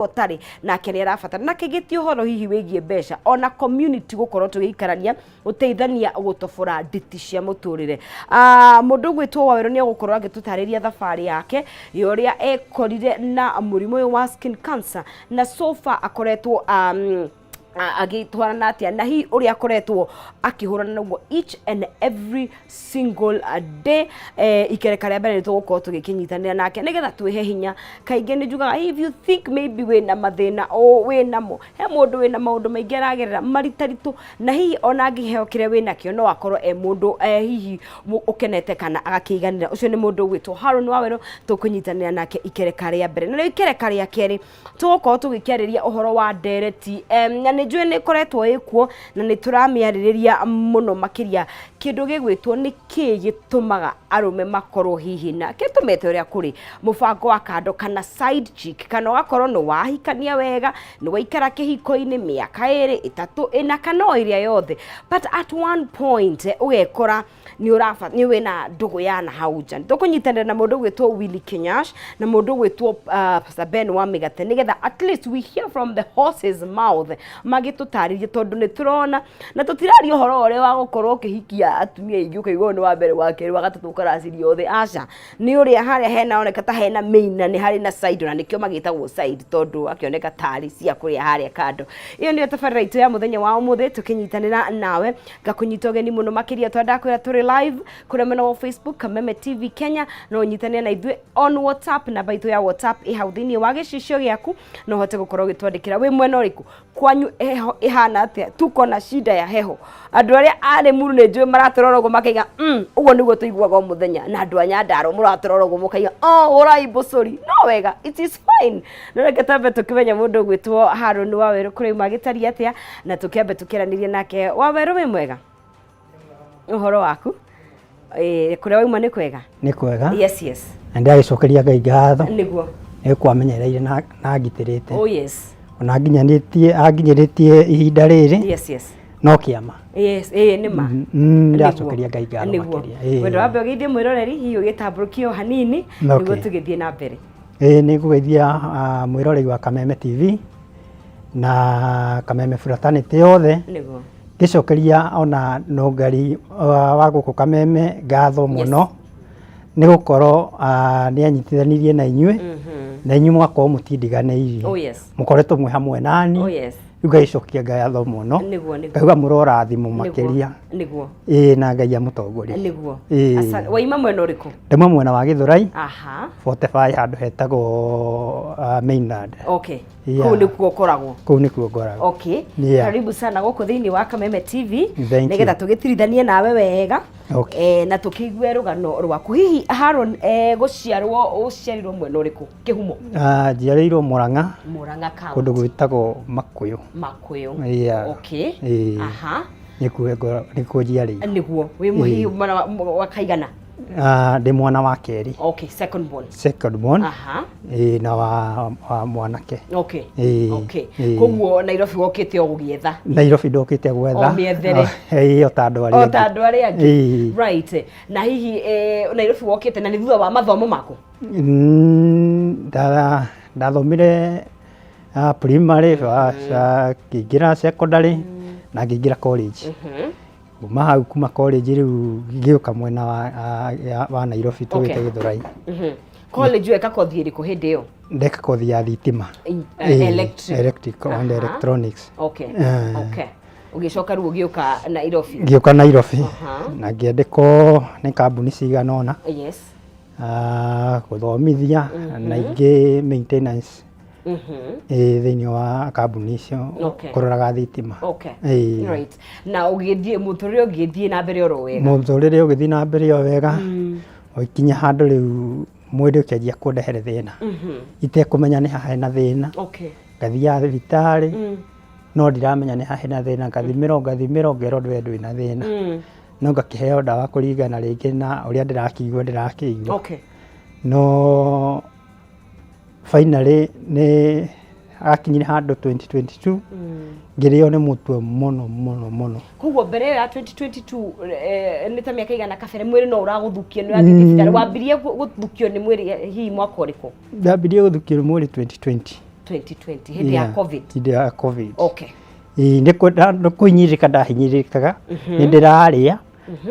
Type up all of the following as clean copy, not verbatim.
Ũtarĩ nake nĩ arabatara na kĩngĩ ti ũhoro hihi wĩgiĩ mbeca, ona community gũkorwo tũgĩikarania, gũteithania gũtobora nditi cia mũtũrĩre. Mũndũ ũgwĩtwo Wawerũ nĩ egũkorwo agĩtũtarĩria thabarĩ yake ya ũrĩa ekorire na mũrimũ ũyũ wa skin cancer, na so far akoretwo agĩtwarana atĩa, na hihi ũrĩa akoretwo akĩhũrana naguo each and every single day. Ikereka rĩa mbere nĩ tũgũkorwo tũgĩkĩnyitanĩra nake nĩgetha twĩhe hinya. Kaingĩ nĩ njugaga, if you think maybe wĩna mathĩna o wĩnamo, he mũndũ wĩna maũndũ maingĩ aragerera maritaritũ, na hihi ona angĩheo kĩrĩa wĩnakĩo no akorwo e mũndũ hihi ũkenete kana agakĩiganĩra. Ũcio nĩ mũndũ ũgwĩtwo Haron Wawerũ, tũkũnyitanĩra nake ikereka rĩa mbere. Na rĩu ikereka rĩa kerĩ tũgũkorwo tũgĩkĩarĩria ũhoro wa ndereti, na nĩ njũĩ nĩ ĩkoretwo ĩkuo na nĩ tũramĩarĩrĩria mũno makĩria. Kĩndũ gĩgwĩtwo nĩ kĩĩ gĩtũmaga arũme makorwo hihi na kĩtũmĩte ũrĩa kũrĩ mũbango wa kando kana side chick, kana ũgakorwo nĩ wahikania wega, nĩ waikara kĩhiko-inĩ mĩaka 2, 3, 4 kana o ĩrĩa yothe, but at one point ũgekora nĩ ũraba nĩ wĩna ndũgũ ya na hau nja. Tũkũnyitanĩra na mũndũ ũgwĩtwo Willy Kinyash na mũndũ ũgwĩtwo Pastor Ben wa Mĩgate, nĩgetha at least we hear from the horse's mouth, magĩtũtarĩrie, tondũ nĩ tũrona na tũtiraria ũhoro ũrĩa wa gũkorwo ũkĩhikia atumia aingĩ, ũkaigua ũyũ nĩ wa mbere, wa kerĩ, wa gatatũ, ũkaraciria othe. Aca, nĩ ũrĩa harĩa hena oneka ta hena main na nĩ harĩ na side, na nĩkĩo magĩtagwo side, tondũ akĩoneka tarĩ cia kũrĩa harĩa kando. Ĩyo nĩyo tabarĩra itũ ya mũthenya wa ũmũthĩ tũkĩnyitanĩra nawe. Ngakũnyita ũgeni mũno makĩria tondũ ndakwĩra tũrĩ live kũrĩa mwena wa Facebook, Kameme TV Kenya. No ũnyitanĩre na ithuĩ on WhatsApp. Namba itũ ya WhatsApp ĩ hau thĩinĩ wa gĩcicio gĩaku, no ũhote gũkorwo ũgĩtwandĩkĩra wĩ mwena ũrĩkũ, kwanyu heho ĩhana atĩa. Tuko na shida ya heho. Andũ arĩa a Limuru nĩ njũĩ maratũrora ũguo makaiga, ũguo nĩguo tũiguaga o mũthenya." Na andũ a Nyandarua mũratũrora ũguo mũkaiga, "Oh, ũrai mbũcũri." No wega, it is fine. No reke twambe tũkĩmenya mũndũ ũgwĩtwo Harũni Wawerũ kũrĩa auma agĩtariĩ atĩa, na tũkĩambe tũkĩaranĩrie nake. Wawerũ, wĩ mwega? Ũhoro waku? Kũrĩa wauma nĩ kwega? Nĩ kwega. Yes. Na ndĩragĩcokeria Ngai ngatho nĩ kwamenyereire na ngitĩrĩte, ona nginyanĩtie anginyĩrĩtie ihinda rĩrĩ, no kĩama. Yes, ĩĩ, nĩ ma. Ndĩracokeria Ngai ngatho makĩria. Wendo wambe ũgeithie mwĩroreri, hihi ũgĩtambũrũkie o hanini nĩguo tũgĩthiĩ na mbere. Ĩĩ, nĩ ngũgeithia mwĩroreri wa Kameme TV na Kameme fraternity yothe, ngĩcokeria ona nũngari wa gũkũ Kameme ngatho mũno nĩ gũkorwo nĩ anyitithanirie na inyuĩ, na inyuĩ mũgakorwo mũtindiganĩirie, mũkoretwo mwĩ hamwe nani. Rĩu ngagĩcokia ngatho mũno, ngauga mũrorathimwo makĩria. Ĩĩ, na Ngai amũtongorie. Ĩĩ. Waima mwena ũrĩkũ? Ndauma mwena wa Gĩthũrai 45, handũ hetagwo mainland. Kũu nĩkuo ũkoragwo? Kũu nĩkuo ngoragwo. Karibu sana gũkũ thĩinĩ wa Kameme TV, Thank you. nĩgetha tũgĩtirithanie nawe wega, na tũkĩigue rũgano rwaku. Hihi Haron, gũciarwo ũciarirwo mwena ũrĩkũ, kĩhumo? Ah, njiarĩirwo Mũrang'a, Mũrang'a kũndũ County. Gwĩtagwo Makũyũ. Makũyũ. Ĩĩ. Nĩkuo njiarĩirwo. Nĩguo wĩ mũhihi mwana wa kaigana? Ah, ndĩ mwana wa kerĩ. Okay, second born. Second born. Ĩĩ, na wa mwanake. Ĩĩ. Koguo Nairobi wokĩte o gũgĩetha? Nairobi ndokĩte gwetha. O mĩethere. Ĩĩ, o ta andũ arĩa O ta angĩ. andũ arĩa angĩ. Ĩĩ. Right, na hihi Nairobi wokĩte na nĩ thutha wa mathomo maku? Ndathomire primary, ngĩingĩra secondary na ngĩingĩra college. Kuma hau, kuma college, rĩu ngĩũka mwena wa Nairobi tũgĩte Gĩthũrai. College weka kothi ĩrĩkũ hĩndĩ ĩyo? Ndeka kothi ya thitima. Ĩĩ, electric. Electric and electronics. Okay, ũgĩcoka rĩu ũgĩũka Nairobi? Ngĩũka Nairobi na ngĩandĩkwo nĩ kambuni cigana ũna gũthomithia na ingĩ maintenance, ĩĩ, thĩinĩ wa kambuni icio kũroraga thitima. Ĩĩ. Right, na ũgĩthiĩ mũtũrĩre ũgĩthiĩ na mbere oro wega? Mũtũrĩre ũgĩthiĩ na mbere o wega, ũgĩkinya handũ rĩu mwĩrĩ ũkĩanjia kũndehere thĩna itekũmenya nĩ haha hena thĩna. Ngathiaga thibitarĩ no ndiramenya nĩ haha hena thĩna, ngathimĩrwo, ngathimĩrwo, ngerwo ndwe ndwĩna thĩna, no ngakĩheo ndawa kũringana rĩngĩ na ũrĩa ndĩrakĩigua ndĩrakĩigua. No finally nĩ akinyire handũ 2022 ngĩrĩo nĩ mũtwe mũno mũno mũno. Koguo mbere ĩyo ya 2022, nĩ ta mĩaka igana kabere, mwĩrĩ no ũragũthukia, nĩ ũrathiĩ thibitarĩ? Wambirie gũthukio nĩ mwĩrĩ hihi mwaka ũrĩkũ? Ndambirie gũthukio nĩ mwĩrĩ 2020. 2020, hĩndĩ ya COVID. Hĩndĩ ya COVID. Okay. Ĩĩ, nĩ kũhinyĩrĩrĩka ndahinyĩrĩrĩkaga, nĩ ndĩrarĩa,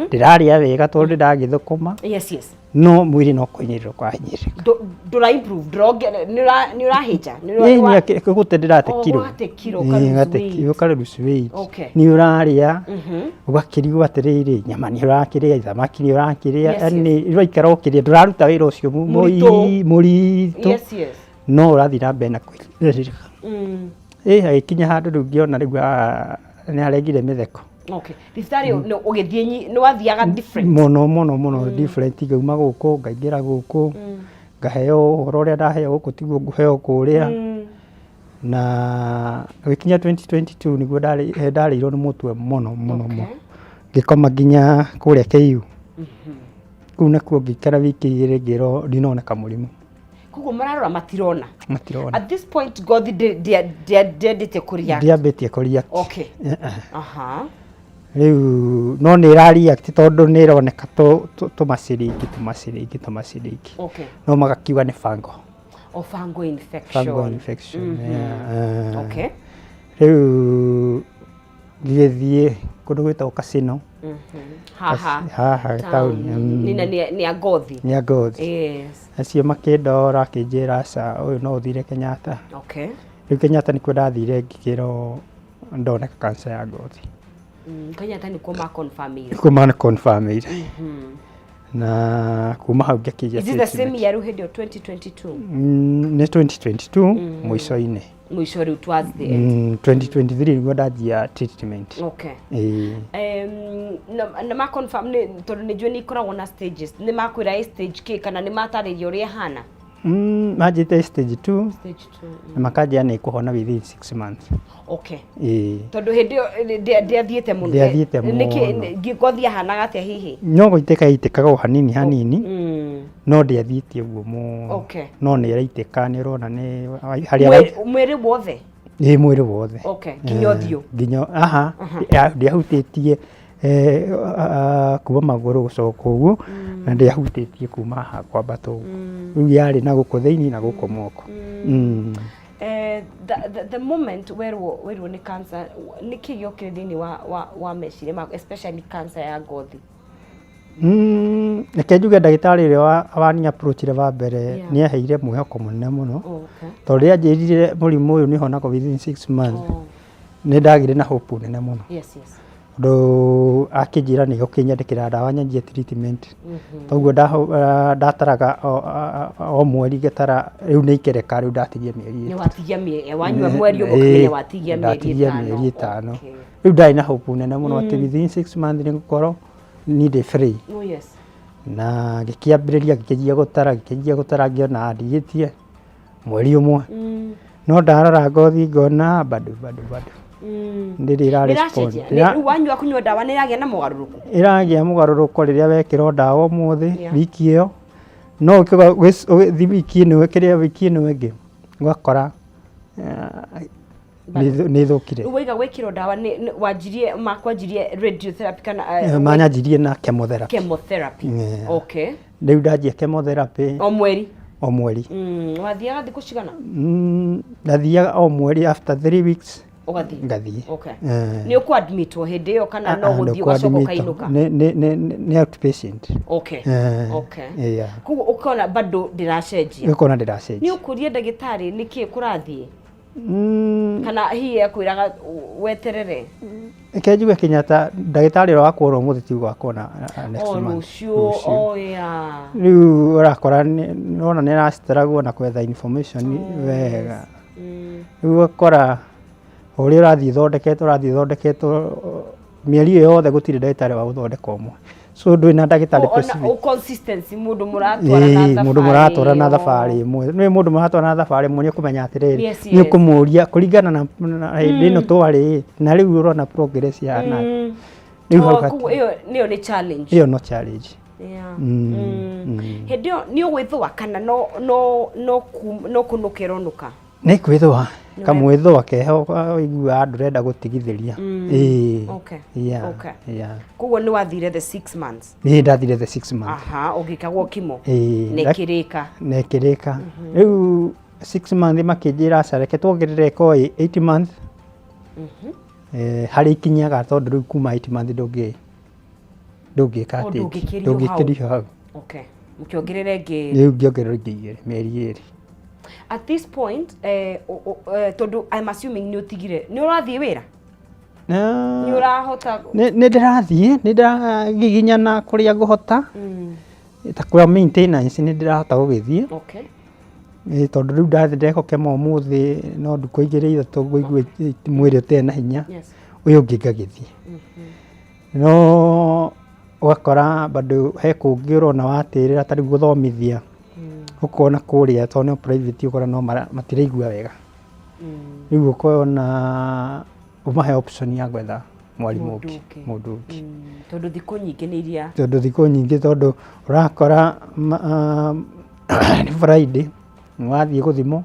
ndĩrarĩa wega tondũ ndĩragĩthũkũma, yes yes no mwĩrĩ no kũhinyĩrĩrwo kwahinyĩrĩrĩka. Ndũra improve, ndũronge, nĩ ũrahĩnja? Ĩĩ, gũte ndĩrate Oh, kiro. wate kiro, Ĩĩ, ũka lose ngate weight. kiro, ũka lose weight. Nĩ ũrarĩa, ũgakĩrigwo atĩrĩrĩ, nyama nĩ ũrakĩrĩa, thamaki nĩ ũrakĩrĩa, yani ũraikara ũkĩrĩa, ndũraruta wĩra ũcio Mũritũ. Mũritũ, yes yes no ũrathiĩ na mbere na kũhinyĩrĩrĩka. Ĩ agĩkinya handũ rĩu ngĩona rĩu nĩ aregire mĩtheko. Okay, thibitarĩ nĩ ũgĩthiĩ, nĩ wathiaga different? Mũno mũno mũno different. Ngauma gũkũ, ngaingĩra gũkũ, ngaheo ũhoro ũrĩa ndaheo gũkũ tiguo ngũheo kũrĩa. Na gũgĩkinya 2022 nĩguo ndarĩirwo nĩ mũtwe mũno mũno mũno, ngĩkoma nginya kũrĩa KU. Kũu nakuo ngĩikara wiki 2, ngĩrwo ndinoneka mũrimũ. Koguo mararora matirona? Matirona. At this point ngothi ndĩendete kũreact? Ndiambĩtie kũreact. Okay. Eh, eh. Rĩu no nĩ ĩra react tondũ nĩ ĩroneka tũmaciringi tũmaciringi tũmaciringi, no magakiuga nĩ fungal. O fungal infection. Fungal infection, yeah. Rĩu ngĩgĩthiĩ kũndũ gwĩtagwo Casino. Haha? Haha taũni. Nĩ na nĩ a ngothi? Nĩ a ngothi. Acio makĩndora, akĩnjĩra aca, ũyũ no ũthire Kenyatta. Rĩu Kenyatta nĩkuo ndathire, ngĩkĩrwo ndoneka cancer ya ngothi. Kenyatta nĩkuo ma confirm-ire? Nĩkuo ma confirm-ire, na kuma hau ngĩkĩgĩa Is it the same year rĩu, hĩndĩ ĩyo 2022? Nĩ 2022 mũico-inĩ. Mũico rĩu, towards the end. 2023 nĩguo ndanjia treatment. Ĩĩ. Na ma confirm nĩ tondũ nĩ njũĩ nĩ ikoragwo na stages, nĩ makwĩra ĩ stage kĩ kana nĩ matarĩria ũrĩa ĩhana? Manjĩte stage 2. Stage 2. Na makanjĩra nĩ ĩkũhona within 6 months. Ĩĩ. Tondũ hĩndĩ ĩyo ndĩathiĩte mũno? Ndĩathiĩte Nĩkĩ mũno. Ngothi yahanaga atĩa hihi? No gũitĩka yaitĩkaga o hanini hanini, no ndĩathiĩte ũguo mũno. No nĩ ĩraitĩka, nĩ ũrona nĩ harĩa Mwĩrĩ wothe? Ĩ, mwĩrĩ wothe. Okay, nginya ũthiũ? Nginya aha, ndĩahutĩtie kuma magũrũ gũcoka ũguo, na ndĩahutĩtie kuma haha kwambata ũguo. Rĩu yarĩ na gũkũ thĩinĩ na gũkũ moko. The moment werwo nĩ cancer, nĩ kĩ gĩokire thĩinĩ wa meciria maku, especially cancer ya ngothi? Reke njuge ndagĩtarĩ ũrĩa wani approachire wa mbere nĩ aheire mwĩhoko mũnene mũno, tondũ rĩrĩa anjĩrire mũrimũ ũyũ nĩ ũhonagwo within 6 months, nĩ ndagĩire na hope nene mũno, tondũ akĩnjĩra nĩ egũkĩnyandĩkĩra ndawa nyanjie treatment. Toguo ndataraga o mweri, ngatara rĩu nĩ ikereka, rĩu ndatigia mĩeri Nĩ 3. Watigia wanyua mweri ũmwe, ũkamenya watigia mĩeri Ndatigia 5. mĩeri 5. Rĩu ndarĩ na hope nene mũno atĩ within 6 months nĩ ngũkorwo niĩ ndĩ free. Na ngĩkĩambĩrĩria, ngĩkĩanjia gũtara, ngĩkĩanjia gũtara, ngĩona ndigĩtie mweri 1, no ndarora ngothi ngona bado bado bado ndĩrĩ ĩra respond. Nĩracenjia? Rĩu wanyua kũnyua ndawa nĩ ĩragĩa na mogarũrũku? Ĩragĩa mũgarũrũko rĩrĩa wekĩrwo ndawa ũmũthĩ, wiki ĩyo no ũgĩthiĩ wiki ĩno kĩrĩa, wiki ĩno ĩngĩ ũgakora nĩ ĩthũkire. Rĩu waiga gwĩkĩrwo ndawa wanjirie makwanjirie radiotherapy kana Manyanjirie na chemotherapy. Chemotherapy. Yeah. Rĩu ndanjia chemotherapy. O mweri? O mweri. Wathiaga thikũ cigana? Ndathiaga o mweri, after 3 weeks. Ũgathiĩ? Ngathiĩ. Nĩ ũkũ-admitwo hĩndĩ ĩyo kana no Ah, ah, gũthiĩ ũgacoka ndũkũ-admitwo. ũkainũka? Nĩ outpatient. Yeah. Koguo ũkona bado ndĩracenjia? Ũkona ndĩracenjia. Nĩ ũkũria ndagĩtarĩ nĩkĩ kũrathiĩ, kana hihi ekwĩraga weterere? Reke njuge Kenyatta, ndagĩtarĩ ũrĩa wakuona ũmũthĩ tiguo wakuona next O month. Rũciũ? O yeah. Rĩu ũrakora nĩwona nĩ arastruggle na kwetha information wega. Rĩu ũgakora ũrĩa ũrathiĩ thondeketwo, ũrathiĩ thondeketwo mĩeri ĩyo yothe, gũtirĩ ndagĩtarĩ wa gũthondeka ũmwe, so ndũrĩ na ndagĩtarĩ Ona specific. o consistency, mũndũ mũratwarana Ĩĩ, mũndũ mũratwarana thabarĩ. Thabarĩ ĩmwe, nĩ mũndũ mũratwarana thabarĩ ĩmwe, nĩ ũkũmenya atĩrĩrĩ, Yes, nĩ ũkũmũria kũringana na hĩndĩ ĩno twarĩ na rĩu ũrona progress yahana. Rĩu hau Oh, koguo ĩyo nĩyo nĩ challenge. Ĩyo no challenge. Hĩndĩ ĩyo nĩ ũgwĩthũa kana no kũnũka ĩronũka? Nĩ kwĩthũa, kamwĩthũa keho ũiguaga ndũrenda gũtigithĩria. Ĩĩ. Yeah. Koguo nĩ wathire the 6 months? Niĩ ndathire the 6 months. Aha, ũgĩkagwo chemo? Ĩĩ. Na ĩkĩrĩka? Na ĩkĩrĩka. Rĩu 6 month makĩnjĩra aca, reke tuongerere ĩkorwo ĩ 8 month. Harĩa ikinyaga, tondũ rĩu kuma 8 month ndũngĩka O, atĩ ndũngĩkĩrio hau. Ndũngĩkĩrio hau. Okay, mũkĩongerera ĩngĩ. Rĩu ngĩongererwo ingĩ 2, mĩeri 2. At this point, tondũ I'm assuming nĩ ũtigire, nĩ ũrathiĩ wĩra, nĩ ũrahota? Nĩ ndĩrathiĩ, nĩ ndĩragiginyana kũrĩa ngũhota, ta kwa maintenance nĩ ndĩrahota gũgĩthiĩ. Tondũ rĩu ndathiĩ ndekwo chemo ũmũthĩ, no ndukũ 2 3 ngũigua mwĩrĩ ũtarĩ na hinya, ũyũ ũngĩ ngagĩthiĩ. No ũgakora bado he kũngĩ ũrona watĩrĩra, ta rĩu gũthomithia, ũkona kũrĩa tondũ no private, ũkona no matiraigua wega. Rĩu ũkona ũmahe option ya gwetha mwarimũ Mũndũ ũngĩ, ũngĩ. Mũndũ ũngĩ. Tondũ thikũ nyingĩ nĩ iria Tondũ thikũ nyingĩ, tondũ ũrakora nĩ Friday wathiĩ gũthimwo,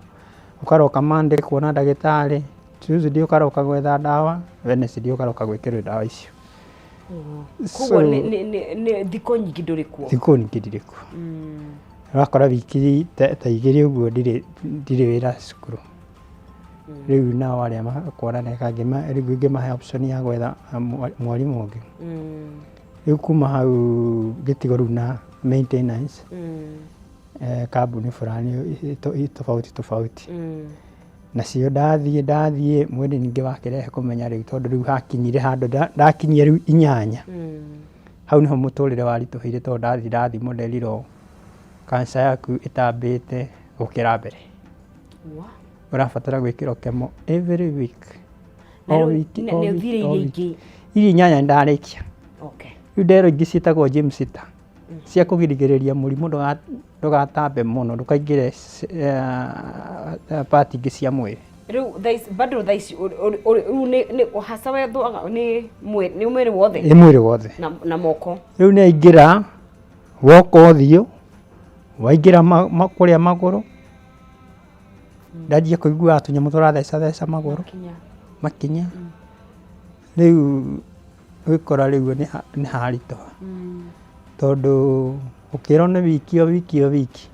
ũkaroka Monday kuona ndagĩtarĩ, Tuesday ũkaroka gwetha ndawa, Wednesday ũkaroka gwĩkĩrwo ndawa icio. Koguo nĩ thikũ nyingĩ ndũrĩ kuo. Thikũ nyingĩ ndirĩ kuo. Ũrakora wiki ta 2 ũguo ndirĩ wĩra cukuru. Rĩu nao arĩa makuona neka rĩu ngĩmahe option ya gwetha mwarimũ ũngĩ. Rĩu kuma hau ngĩtigwo rĩu na maintenance, kambuni fulani tofauti tofauti. Nacio ndathiĩ mwĩrĩ ningĩ wakĩrehe kũmenya rĩu, tondũ rĩu hakinyire handũ ndakinyia rĩu 8. Hau nĩho mũtũrĩre waritũhĩire, tondũ ndathiĩ ndathimwo nderirwo cancer yaku ĩtambĩte gũkĩra mbere. Ũrabatara gwĩkĩrwo chemo every week. Na O rĩu wiki, o nĩ wiki, ũthire o iria wiki. ingĩ? Iria 8 nĩ ndarĩkia. Rĩu nderwo ingĩ ciĩtagwo Gemcitabine, cia kũgirĩrĩria mũrimũ ndũgatambe mũno, ndũkaingĩre part ingĩ cia mwĩrĩ. Rĩu thaa ici bado, thaa ici rĩu nĩ hasa wethwaga nĩ mwĩrĩ wothe? Nĩ mwĩrĩ wothe. Na moko? Rĩu nĩ aingĩra woka ũthiũ, waingĩra kũrĩa magũrũ, ndanjia kũiguaga tũnyamũ tũratheca theca magũrũ. Kinya. Makinya. Rĩu ũgĩkora rĩu nĩ haritũha, tondũ ũkĩrwo nĩ wiki o wiki o wiki.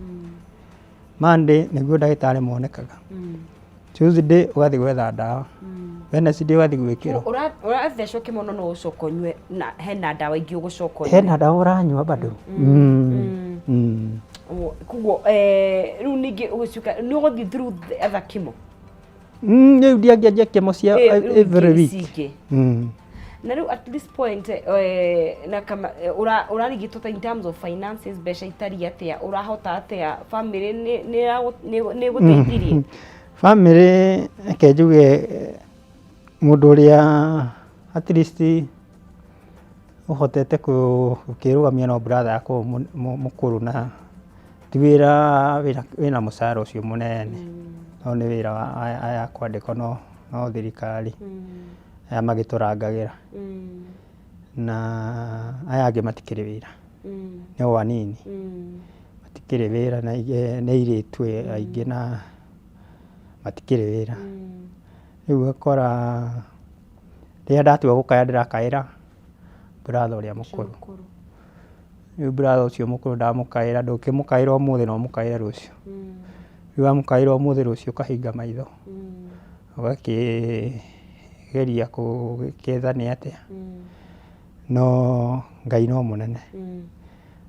Monday nĩguo ndagĩtarĩ monekaga, Tuesday ũgathiĩ gwetha ndawa, Wednesday ũgathiĩ gwĩkĩrwo. Ũrathecwo kĩmono, no ũcoka ũnyue na hena ndawa ingĩ ũgũcoka ũnyue? Hena ndawa ũranyua bado. Koguo rĩu ningĩ ũgĩcoka nĩ ũgũthiĩ through the other chemo? Rĩu ndiangĩanjia chemo cia Rĩu every ingĩ week. ici ingĩ. Na rĩu at this point, na kama ũrarigitwo ta in terms of finances, mbeca itariĩ atĩa? Ũrahota atĩa? Family nĩ ĩgũteithirie? Family, reke njuge, mũndũ ũrĩa at least ũhotete gũkĩrũgamia no brother yakwa ũyũ mũkũrũ, na ti wĩra wĩna mũcara ũcio mũnene, no nĩ wĩra wa aya kwandĩkwo no thirikari, aya magĩtũrangagĩra, na aya angĩ matikĩrĩ wĩra, nĩ o anini matikĩrĩ wĩra, na nĩ airĩtu aingĩ na matikĩrĩ wĩra. Rĩu ũgakora rĩrĩa ndatua gũkaya, ndĩrakaĩra brother ũrĩa mũkũrũ. Rĩu brother ũcio mũkũrũ ndamũkaĩra, ndũngĩmũkaĩra ũmũthĩ no ũmũkaĩre rũciũ. Rĩu wamũkaĩra ũmũthĩ, rũciũ ũkahinga maitho, ũgakĩgeria gũgĩetha nĩ atĩa. No Ngai no mũnene,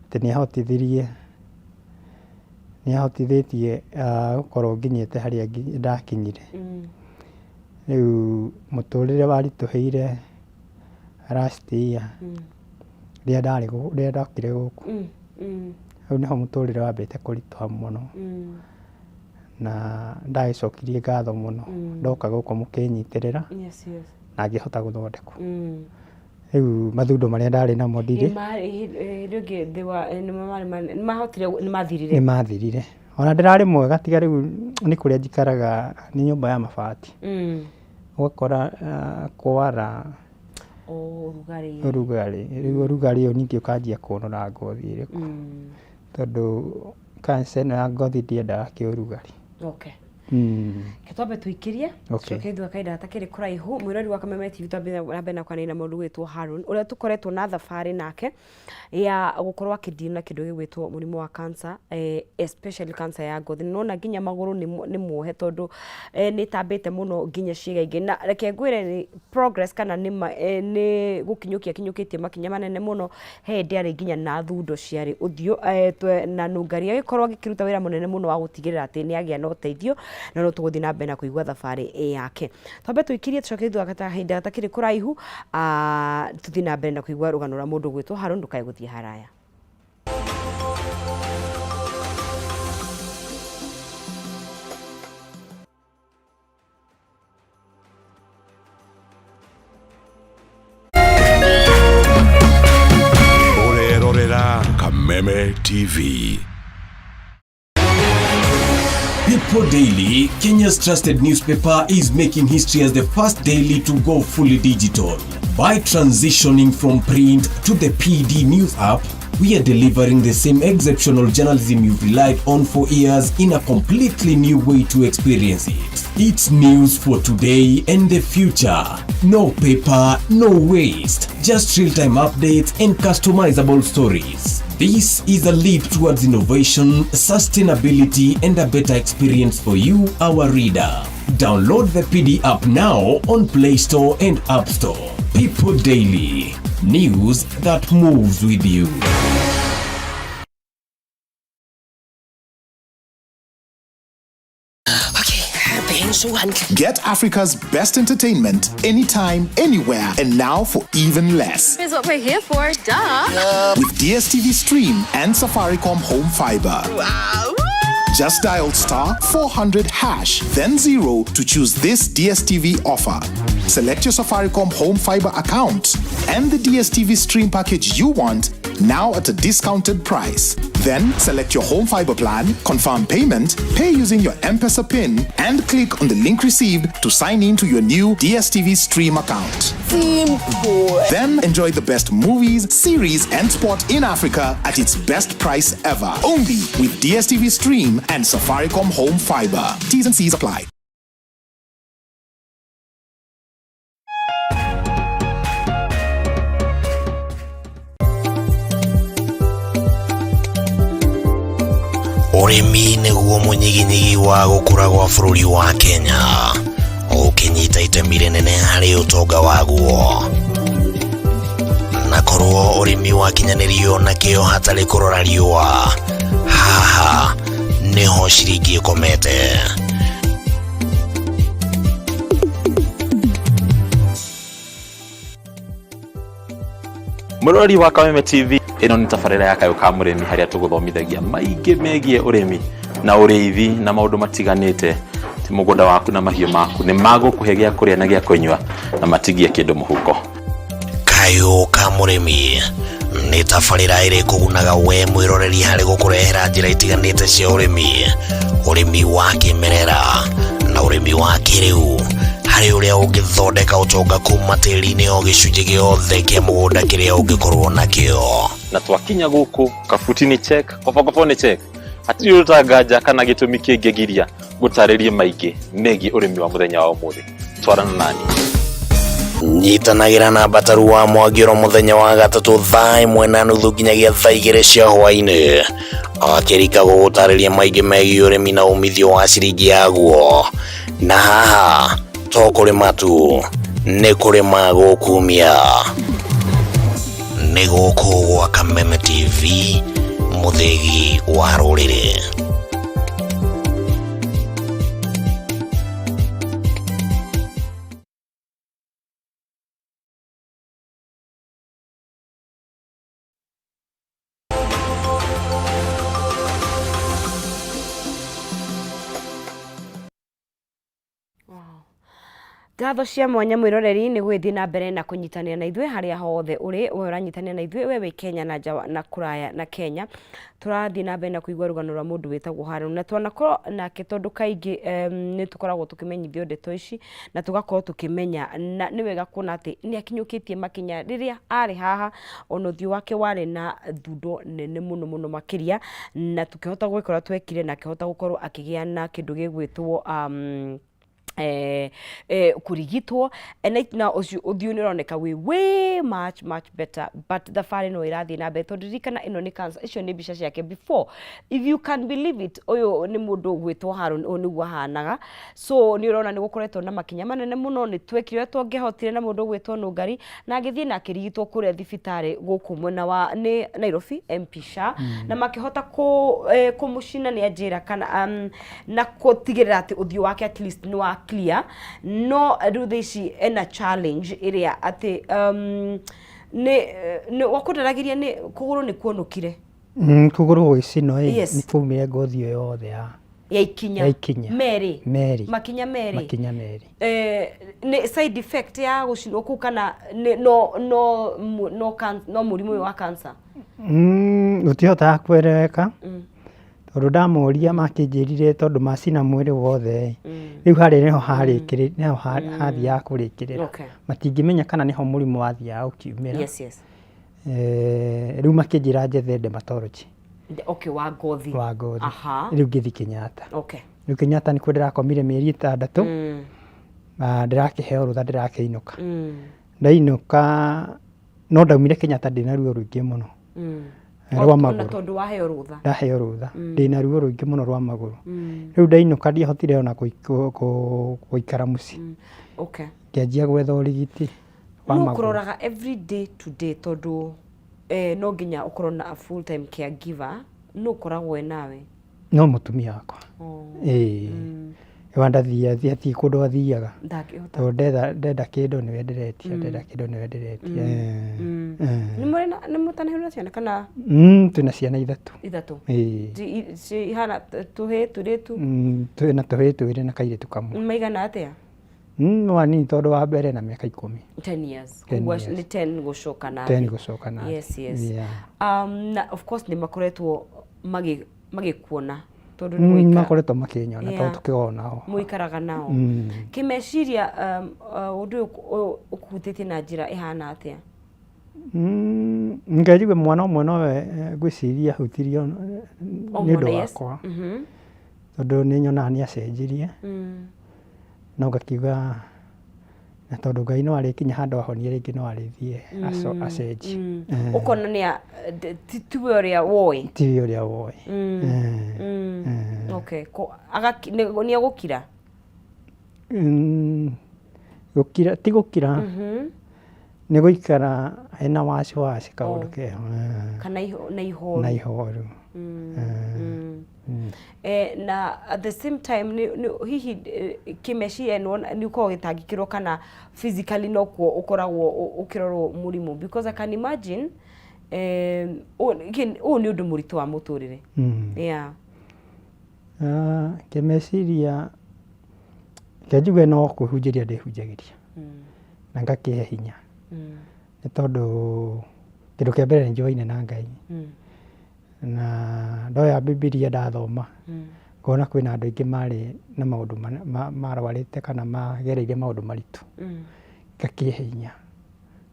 atĩ nĩ ahotithirie, nĩ ahotithĩtie gũkorwo nginyĩte harĩa ndakinyire. Rĩu mũtũrĩre waritũhĩire last year, rĩrĩa ndarĩ rĩrĩa ndokire gũkũ. Hau nĩho mũtũrĩre wambĩte kũritũha mũno, na ndagĩcokirie ngatho mũno ndoka gũkũ mũkĩnyitĩrĩra na ngĩhota gũthondekwo. Rĩu mathundo marĩa ndarĩ namo ndirĩ. Hĩndĩ ĩngĩ nĩ mahotire, nĩ mathirire? Nĩ mathirire. Ona ndĩrarĩ mwega, tiga rĩu nĩ kũrĩa njikaraga nĩ nyũmba ya mabati. Ũgakora kwara O ũrugarĩ. Ũrugarĩ. Rĩu ũrugarĩ ũyũ ningĩ ũkanjia kũnũra ngothi ĩrĩkũ, tondũ cancer ĩno ya ngothi ndĩendaga kĩũrugarĩ. Okay. Ke twambe tũikĩrie. Tucoke thutha kahinda gatakĩrĩ kũraihu. Mwĩrori wa Kameme TV, twambe na mbere na kwaranĩria na mũndũ ũgwĩtwo Harun, ũrĩa tũkoretwo na thabarĩ nake ya gũkorwo akĩdeal na kĩndũ gĩgwĩtwo mũrimũ wa cancer, especially cancer ya ngothi. Nĩwona nginya magũrũ nĩ muohe tondũ nĩ ĩtambĩte mũno nginya ciĩga ingĩ. Na reke ngwĩre nĩ progress kana nĩ nĩ gũkinyũkia akinyũkĩtie makinya manene mũno. He hĩndĩ arĩ nginya na thundo ciarĩ ũthiũ, na nũngari agĩkorwo agĩkĩruta wĩra mũnene mũno wa gũtigĩrĩra atĩ nĩ agĩa na ũteithio, na no tũgũthiĩ na mbere na kũigua thabarĩ yake. Twambe tũikirie, tũcoke thutha wa kahinda gatakĩrĩ kũraihu, tũthiĩ na mbere na kũigua rũgano rwa mũndũ ũgwĩtwo Harũn. Ndũkae gũthiĩ haraya. Ũrerorera Kameme TV. People Daily, Kenya's trusted newspaper, is making history as the first daily to go fully digital. By transitioning from print to the PD News app, we are delivering the same exceptional journalism you've relied on for years in a completely new way to experience it. It's news for today and the future. No paper, no waste. Just real-time updates and customizable stories. This is a leap towards innovation, sustainability, and a better experience for you, our reader. Download the PD app now on Play Store and App Store. People Daily. News that moves with you. Get Africa's best entertainment anytime, anywhere, and now for even less. Is what we're here for, duh. With DStv Stream and Safaricom Home Fiber. Wow. Just dial star 400 hash, then 0 to choose this DStv offer. Select your Safaricom Home Fiber account and the DStv Stream package you want now at a discounted price. Then select your home fiber plan, confirm payment, pay using your M-Pesa PIN, and click on the link received to sign in to your new DStv Stream account. Simple. Then enjoy the best movies, series, and sport in Africa at its best price ever. Only with DStv Stream and Safaricom Home Fiber. T's and C's apply. Ũrĩmi nĩguo mũnyiginyigi wa gũkũra gwa bũrũri wa Kenya, ũkĩnyita itemi rĩnene harĩ ũtonga waguo. Na korwo ũrĩmi wakinyanĩrio na kĩo hatarĩ kũrora riũa, haha nĩho ciringi ĩkomete. Mũrori wa Kameme TV, ĩno nĩ tabarĩra ya Kayũ ka Mũrĩmi, harĩa tũgũthomithagia maingĩ megiĩ ũrĩmi na ũrĩithi na maũndũ matiganĩte. Ti mũgũnda waku na mahiũ maku nĩ magũkũhe gĩa kũrĩa na gĩa kũnyua na matigie kĩndũ mũhuko. Kayũ ka Mũrĩmi nĩ tabarĩra ĩrĩ kũgunaga we mwĩroreri harĩ gũkũrehera njĩra itiganĩte cia ũrĩmi, ũrĩmi wa kĩmerera na ũrĩmi wa kĩrĩu, harĩ ũrĩa ũngĩthondeka ũtonga kuma tĩri-inĩ o gĩcunjĩ gĩothe kĩa mũgũnda kĩrĩa ũngĩkorwo nakĩo. Na twakinya gũkũ kabuti nĩ check, kobokobo nĩ check, hatirĩ ũrũtanganja kana gĩtũmi kĩngĩgiria gũtarĩrie maingĩ megiĩ ũrĩmi wa mũthenya wa ũmũthĩ. Twarana nani. Nyitanagĩra na Mbataru wa Mwangĩro mũthenya wa gatatũ thaa 1:30 nginyagia thaa 2 cia hwaĩ-inĩ, akĩrika gũgũtarĩria maingĩ megiĩ ũrĩmi na umithio wa ciringi yaguo. Na haha to kũrĩma tu, nĩ kũrĩma gũkumia. Nĩ gũkũ gwa Kameme TV, mũthĩgi wa rũrĩrĩ. Ngatho cia mwanya mwĩroreri nĩ gwĩthiĩ na mbere na kũnyitanĩra na ithuĩ harĩa hothe ũrĩ, we ũranyitanĩra na ithuĩ we wĩ Kenya na nja na kũraya na Kenya. Tũrathiĩ na mbere na kũigua rũgano rwa mũndũ wĩtagwo Haron na twanakorwo nake tondũ kaingĩ nĩ tũkoragwo tũkĩmenyithio ndeto ici na tũgakorwo tũkĩmenya, na nĩ wega kuona atĩ nĩ akinyũkĩtie makinya. Rĩrĩa arĩ haha ona ũthiũ wake warĩ na thundo nene mũno mũno makĩria, na tũkĩhota gwĩka ũrĩa twekire na akĩhota gũkorwo akĩgĩa na kĩndũ gĩgwĩtwo kũrigitwo. And right now ũcio ũthiũ nĩ ũroneka wĩ way much much better, but thabarĩ no ĩrathiĩ na mbere tondũ ririkana ĩno nĩ cancer. Icio nĩ mbica ciake before, if you can believe it. Ũyũ nĩ mũndũ ũgwĩtwo Haron, ũyũ nĩguo ahanaga. So nĩ ũrona nĩ gũkoretwo na makinya manene mũno. Nĩ twekire ũrĩa twangĩahotire na mũndũ ũgwĩtwo Nũngari na agĩthiĩ na akĩrigitwo kũrĩa thibitarĩ gũkũ mwena wa nĩ Nairobi MP Shah, na makĩhota kũmũcina nĩ anjĩra kana na gũtigĩrĩra atĩ ũthiũ wake at least nĩ wa clear. No rĩu thaa ici ena challenge ĩrĩa atĩ nĩ wakũndaragĩria nĩ kũgũrũ nĩ kuonũkire. Kũgũrũ gũgĩcinwo ĩ, nĩ kwaumire ngothi ĩyo yothe ya ya ikinya ya ikinya. Merĩ. Merĩ. Makinya merĩ. Makinya merĩ. Nĩ side effect ya gũcinwo kũu kana nĩ no mũrimũ ũyũ wa cancer? Gũtihotaga kwereweka tondũ ndamoria makĩnjĩrire tondũ macina mwĩrĩ wothe rĩu harĩa nĩho harĩkĩrĩ nĩho hathiaga kũrĩkĩrĩra. Matingĩmenya kana nĩho mũrimũ wathiaga ũkiumĩra. Rĩu makĩnjĩra njethe dermatology. Okay, wa ngothi. Wa ngothi. Rĩu ngĩthiĩ Kenyatta. Rĩu Kenyatta nĩkuo ndĩrakomire mĩeri 6 na ndĩrakĩheo rũtha ndĩrakĩinũka. Ndainũka no ndaumire Kenyatta ndĩna ruo rũingĩ mũno rwa Ona magũrũ. Tondũ waheo rũtha. Ndaheo rũtha ndĩna ruo rũingĩ mũno rwa magũrũ. Rĩu ndainũka ndiahotire ona gũikara mũciĩ. Ngĩanjia gwetha ũrigiti wa No magũrũ. Kũroraga every day to day tondũ no nginya ũkorwo na a full time caregiver, no ũkoragwo e nawe? No mũtumia wakwa. Ĩĩ. Wa ndathiĩ hatirĩ kũndũ athiaga. Ndangĩhota. Tondũ ndenda kĩndũ nĩwe ndĩretia, ndenda kĩndũ nĩwe ndĩretia. Nĩ mũrĩ na nĩ mũtanahĩrwo ciana kana? Twĩna ciana ithatũ. Ithatũ. Ĩĩ. Cihana tũhĩĩ tũirĩtu? Twĩna tũhĩĩ twĩrĩ na kairĩtu kamwe. Maigana atĩa? No anini tondũ wa mbere na mĩaka 10. 10 years. 10 Koguo years. nĩ 10 gũcoka na 10 thĩ. Gũcoka na thĩ. Yes. Na of course nĩ makoretwo magĩkuona tondũ nĩ mũikara- Makoretwo makĩnyona tondũ tũkĩgoo nao. Mũikaraga nao. Kĩmeciria ũndũ ũyũ ũkũhutĩtie na njĩra ĩhana atĩa? Ngejigue mwana ũmwe nowe ngwĩciria ahutirio O nĩ ũndũ mwana, yes. wakwa tondũ nĩ nyonaga nĩ acenjirie no ngakiuga na tondũ Ngai no arĩkinya handũ ahonie rĩngĩ no arĩthiĩ acenjie. Ũkona nĩ tiwe ũrĩa woĩ. Tiwe ũrĩa woĩ. Okay. Nĩ egũkira? Gũkira ti gũkira, nĩ gũikara ena wasiwasi kaũndũ keho. Kana na ihoru. Na ihoru. Na at the same time nĩ hihi kĩmeciria nĩwona nĩ ũkoragwo ũgĩtangĩkĩrwo kana physically nokuo ũkoragwo ũkĩrorwo mũrimũ? Because I can imagine ũyũ nĩ ũndũ mũritũ wa mũtũrĩre. Yeah. Ah, kĩmeciria reke njuge no kwĩhunjĩria ndĩhunjagĩria na ngakĩhe hinya nĩ tondũ kĩndũ kĩa mbere nĩ njũaine na Ngai na ndoya Bibilia ndathoma ngona kwĩna andũ aingĩ marĩ na maũndũ marwarĩte kana magereire maũndũ maritũ, ngakĩhe hinya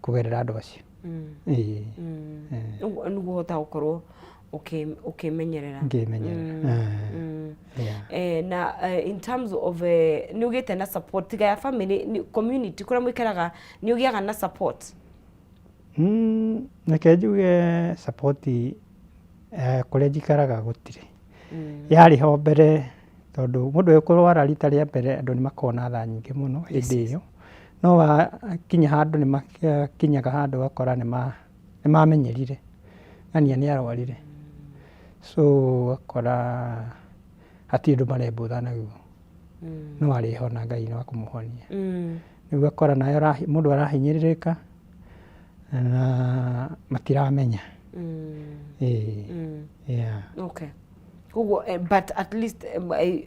kũgerera andũ acio. Ĩĩ. Ũguo nĩguo ũhotaga gũkorwo ũkĩmenyerera. Ngĩmenyerera. Yeah. Na in terms of nĩ ũgĩte na support tiga ya family, community kũrĩa mũikaraga nĩ ũgĩaga na support? Reke njuge support kũrĩa njikaraga gũtirĩ. Yarĩ ho mbere tondũ mũndũ ekũrwara rita rĩa mbere andũ nĩ makoragwo na tha nyingĩ mũno hĩndĩ ĩyo. No wakinya handũ nĩ makinyaga handũ ũgakora nĩ mamenyerire ng'ania nĩ arwarire. So ũgakora hatirĩ ũndũ marembũtha naguo. No arĩhona, Ngai no akũmũhonia. Rĩu ũgakora nawe mũndũ arahinyĩrĩrĩka na matiramenya. Ĩĩ. Yeah. Okay. Koguo but at least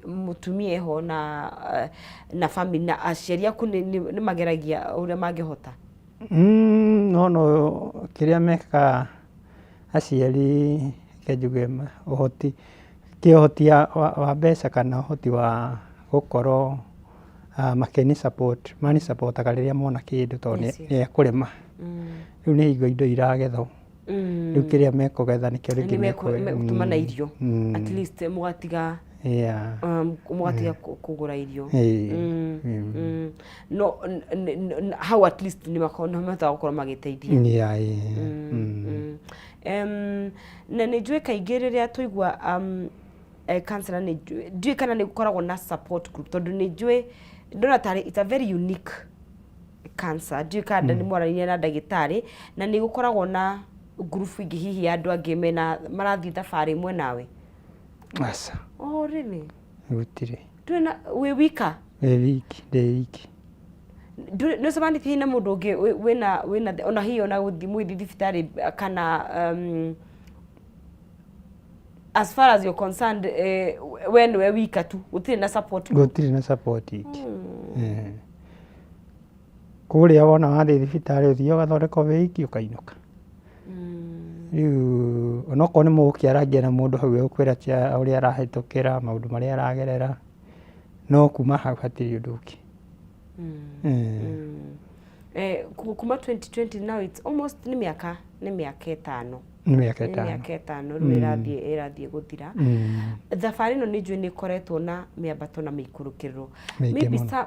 mũtumia eho na na family na aciari aku nĩ mageragia ũrĩa mangĩhota. No no kĩrĩa mekaga aciari, reke njuge ũhoti, kĩũhoti wa mbeca kana ũhoti wa gũkorwo makĩni support, mani support aga rĩrĩa mona kĩndũ tondũ nĩ ekũrĩma. Rĩu nĩ hingo indo iragethwo. Rĩu kĩrĩa mekũgetha nĩkĩo rĩngĩ mekũtũmana irio. At least mũgatiga mũgatiga kũgũra irio. No hau at least nĩ mahotaga gũkorwo magĩteithia. Na nĩ njũĩ kaingĩ rĩrĩa twaigua counselor, nĩ ndiũĩ kana nĩ gũkoragwo na support group, tondũ nĩ njũĩ ndona tarĩ it's a very unique cancer. Ndiũĩ kana nĩ mwaranĩria na ndagĩtarĩ na nĩ gũkoragwo na group ingĩ hihi ya andũ angĩ mena marathiĩ thabarĩ ĩmwe nawe? Aca. Oh, really? Gũtirĩ. Ndũrĩ na, wĩ wika? Wĩ wiki, ndĩ wiki. Nĩ ũcemanĩtie hihi na mũndũ ũngĩ wĩna ona hihi ona gũthiĩ mũgĩthiĩ thibitarĩ kana as far as you're concerned, we nĩwe wika tu, gũtirĩ na support group? Gũtirĩ na support ingĩ. Kũrĩa wona wathiĩ thibitarĩ, ũthiaga ũgathondekwo wĩ wiki, ũkainũka. Rĩu onokorwo nĩ mũgũkĩarangia na mũndũ hau, egũkwĩra ũrĩa arahĩtũkĩra maũndũ marĩa aragerera, no kuma hau hatirĩ ũndũ ũngĩ. Kuma 2020, now it's almost nĩ mĩaka 5. Nĩ mĩaka Nĩ 5. Mĩaka 5 rĩu ĩrathiĩ gũthira. Thabarĩ ĩno nĩ njũĩ nĩ ĩkoretwo na mĩambato na mĩikũrũkĩrĩro. Mĩingĩ Maybe mũno.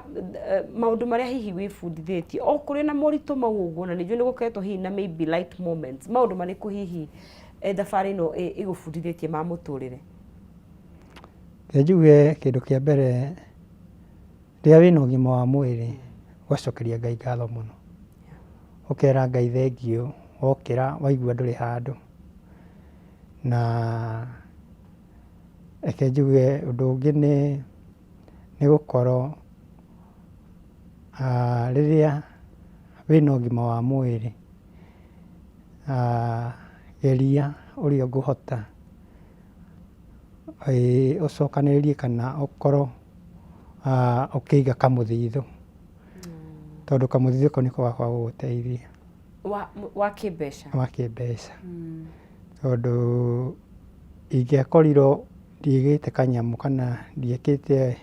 Maũndũ marĩa hihi wĩbundithĩtie o kũrĩ na moritũ mau ũguo, na nĩ njũĩ nĩ gũkoretwo hihi na maybe light moments, maũndũ marĩkũ hihi thabarĩ ĩno ĩgũbundithĩtie ma mũtũrĩre? Reke njuge kĩndũ kĩa mbere, rĩrĩa wĩna ũgima wa mwĩrĩ, ũgacokeria Ngai ngatho mũno, ũkera Ngai thengiũ, wokĩra waigua ndũrĩ handũ. Na reke njuge ũndũ ũngĩ nĩ gũkorwo rĩrĩa wĩna ũgima wa mwĩrĩ, geria ũrĩa ũngĩhota ũcokanĩrĩrie kana ũkorwo ũkĩiga kamũthithũ, tondũ kamũthithũ kau nĩko gakoragwo gũgũteithia. Wa kĩmbeca. Wa kĩmbeca, tondũ ingĩakorirwo ndiigĩte kanyamũ kana ndiĩkĩte,